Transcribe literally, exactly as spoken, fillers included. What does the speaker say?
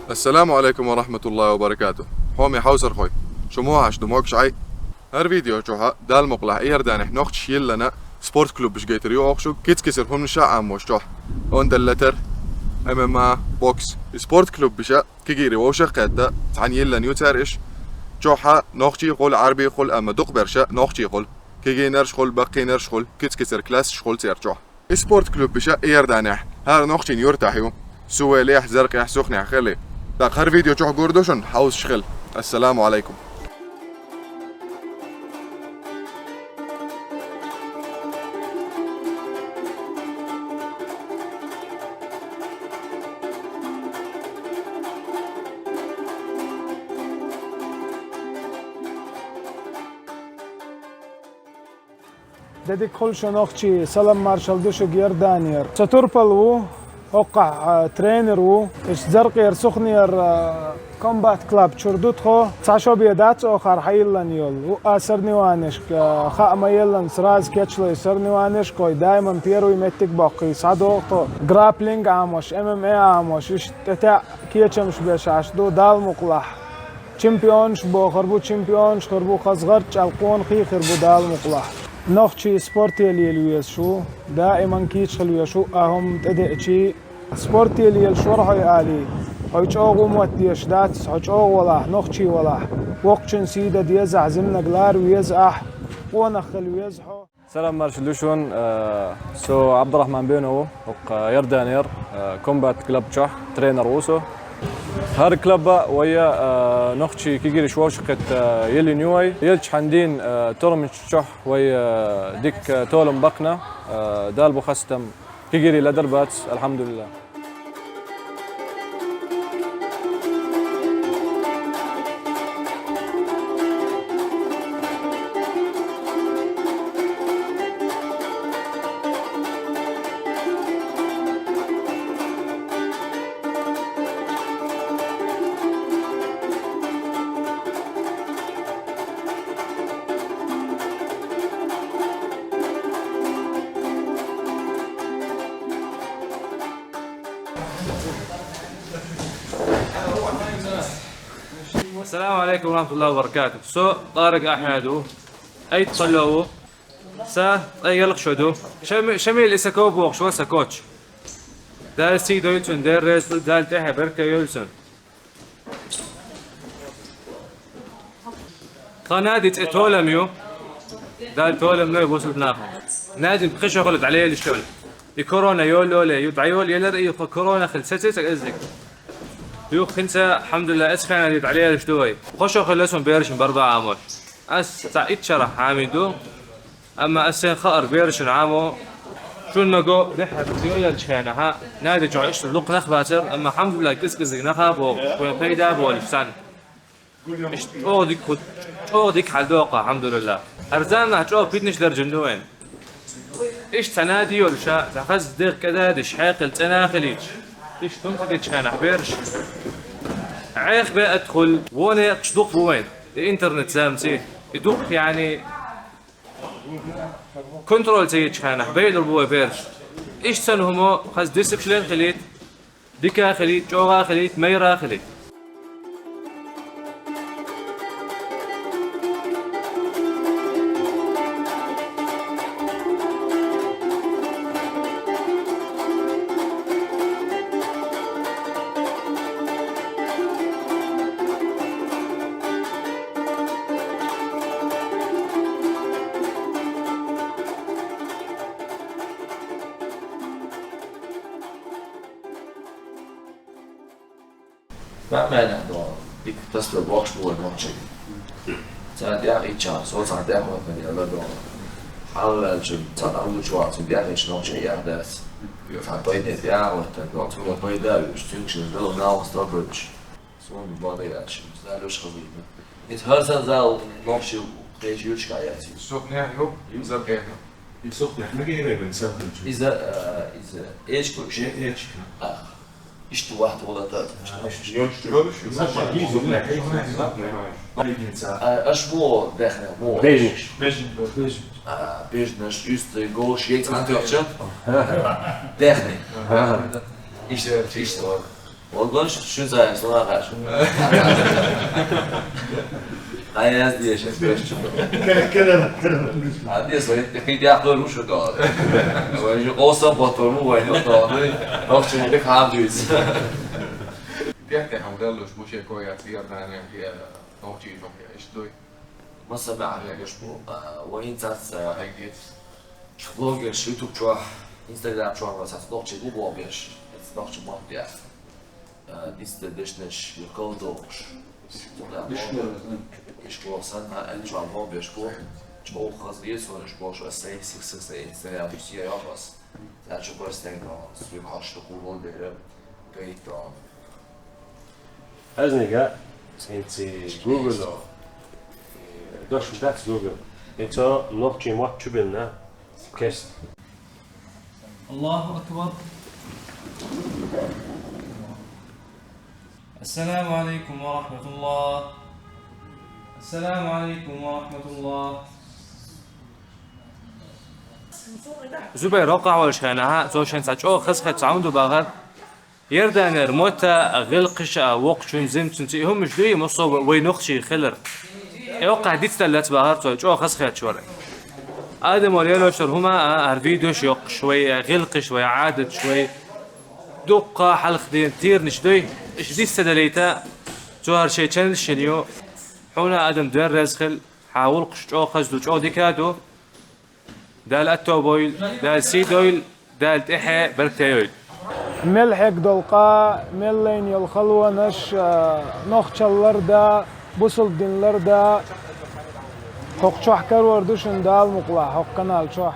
Ассаламу Ӏалайкум ва рахьматуллахӀи ва баракатухӀ. Хьоме хьовсархой, шу муха хьаш ду, могаш Ӏай? ХӀара видео чухьа Дала мукълахь Иорданехь нохчаша йиллина спорт клубаш гайтар ю оха шуга, киц-кицар хӀуманаш а Ӏамош чохь. Онда латар, М М А, бокс. И спорт клубаша кегийрий вовшах а кхетта, цхьана йиллина ю цара иш. Чохьа нохчий хуьлу, Ӏарбий хуьлу, амма дукхаберш нохчий хуьлу. Кегийнарш хуьлу, баккхийнарш хуьлу, киц-кицар классаш хуьлу церан чохь. И спорт клубаша Иорданехь, хӀара нохчийн юьртахь ю. Сувелехь, Заркъехь, Сухнехь хили. ТӀаккха хӀара видео чохь гур ду шуна, хьовсаш хила. Ассаламу Ӏалайкум. Де дика хуьлда шун, нохчий, салам маршалла ду шуьга Иорданера. Со турпал ву, хӀокхахь, а, тренер ву. Иштта Заркъера, Сухнера, а, Комбат Клаб чуьра ду тхо. Цхьа шо бен дац оха хьайиллина йолу. ХӀуъа соревнованешка, а, хаа ма еллина, сразу кечлой соревнованешкахой, даиман первый меттиг боккхий схьадогӀу тхо. Грапплинг Ӏамош, М М А Ӏамош, иштта тӀетаьӀа кечамаш беш Ӏаш ду, Дала мукълахь. Чемпионаш бохур бу, чемпионаш хир бу, хаза гӀарчӀал къонахий хир бу, Дала мукълахь. Нохчий спорте лела везаш ву, даиман кийча хила везаш ву, а хӀума тӀедеачий. Спорте лелаш вара хьо алий, хьо чӀогӀа мотт дезаш дац, хьо чӀогӀа валахь, нохчий валахь. Воккхачун сий дан дезахь, зимнаг лара веза ахь, къонах хила веза хьо. Салам маршалла ду шуна, э, со Абдурахман Бено ву, хӀокху Иорданера, э, Комбат Клаб чохь тренер ву со. ХӀара клаба вай, э, нохчий кегийраш вовшахкхетта, э, йиллина ю вай. Елча хьан дийна, э, тӀорамаш чохь вай, э, дика, э, толам баккхина, э, Дала бу хастам, кегийрий ледар бац, алхьамдулиллахӀ. Ассаламу Ӏалайкум ва рахьматуллахӀи ва баракатухӀ. Со ТӀарик Ахьмад ву, Ӏайд Кхалло ву. Сан ткъе ялх шо ду. Шами-, Шамил Исаков бохуш вара сан коч. Дала сий дойла цунна, Дела реза хуьлда, Дала тӀаьхье беркате йойла цунна. Тхан Нади цӀе Толам ю. Дала Толам лойла бусулба нахана. Надин пхи шо хуьлу дӀалелаш йолу. И корона йолу йоле, ю дӀайолу елара и, хӀо корона хила саций ца кӀеззиг. Юха хӀинца, алхьамдулиллахӀ, эцхьана Нади дӀалелаш ду вай. Пхо шо хуьлу суна берашна барба Ӏамош. Ас цхьа итт шарахь хьамий ду. Амма ас сайн хаар берашна Ӏамо, шуна ма го, дехьа йоьллачу хенахь, Нади чохь иштта дукха нах бацара, амма, алхьамдулиллахӀ, кӀезиг-кӀезиг нах а богӀу, шайн пайда а болуш санна. Иштта чӀогӀа дика хӀу-, чӀогӀа дика хьал доккху, алхьамдулиллахӀ. ХӀара заманахь чӀогӀа питанаш даржина ду вайн. Иштта цхьа Нади йолуш, цхьа хаза дегӀ кӀедадеш, хьекъал цӀена а хилийта. Иштта хӀунда ца дечу хенахь бераш. Ӏеха беа а хуьлу, вон некъаш дукха бу вайн. И интернет заманций, и дукха, яъни, контроль ца йичхьанахь, бейлур бу вай бераш. Иштта санна хӀума хаза дисциплина хилийта, дика хилийта, чӀогӀа хилийта, майра хилийта. Ма мена до, дика тасбе бохуш бу вай нохчий. Царна тӀехь ичча, со царна тӀехь вахана яла до. Хьалалчун царна аллучу вацун тӀехь ичча нохчий яхь дац. Царна пайде тӀехь вахана до, цунна пайда вуьш, цуьнга шина дала налхас тобручу. Суна бада яц шуна, зал уьш хазийна. Иза хӀара сан зал нохчий кхечу юьрташкахь яц. Сухнехь ю, Заркъехь. И Сухнехь мегийрай вайн сан хилча? Иза, а, иза эчку ше? Эчку. А, иштта вахт вала та. А, иштта. Йолуш, йолуш. Иза ша гизу, бля, хей, хей, хей. А, аш мо дехне, мо. Бежнаш. Бежн, бежн. А, бежнаш, юсты, голш, яйца антёрча. Дехне. Ага. Иштта, иштта. Олгонш шун заяс луна хаш. Ай аз диешен квешчу. Кара, кара, кара. А диес вай хи дяхло рушу дал. Вай же оса ботор му вай но дал. Нохчи хам дюз. Пятте хам галуш муше коя цирдане я нохчи жом я ишдой. Масса баъ ягаш бу, а, ва ин цац, а, блогерш, YouTube чуа, Instagram чуа ва цац нохчи бу блогерш. Эц нохчи мон я. Э, дисте дешнеш, юкол дохш. Туда Ишколасан, а, эн чуа блогерш бу. Чо хаз есонш бош, а сей сих сих сей Instagram сия яхас. Зачу просто но, сви хаш ту кулон дере. Гайто. Аз нега, сенци Google-о. Дош дац Google. Эцо нохчи мот чубилна. Кест. الله أكبر. السلام عليكم ورحمة الله. السلام عليكم ورحمة الله. Зубайр рокъа валш хана, ха, цо шен са чо хас хат саунду багар. Ярданер мота гъил къиша вокъ чун зим чун ци хумш дуй, мусо вай нохчи хилар. Э, вокъа диц таллац багар цо, чо хас хет чор. Адам вал ялошар хума, а, ар видеош йокъ швай, а, гъил къиш вай, адат швай. Дукъа халх дин тирниш дуй, иш диц таллайта, цо ар шей чен шиню. Хуна адам дер раз хил, хавул къш чо хас ду, чо дикаду. Дал аттовбойл, дал сийдойл, дал тӀехье баргтайойл. Мел хьег долкъа, мел лайн йол халванаш, а, нохчаллар да, бусулб динлар да. Хокъ чохь карвар ду шун Дал мукъла, хокъ канал чохь.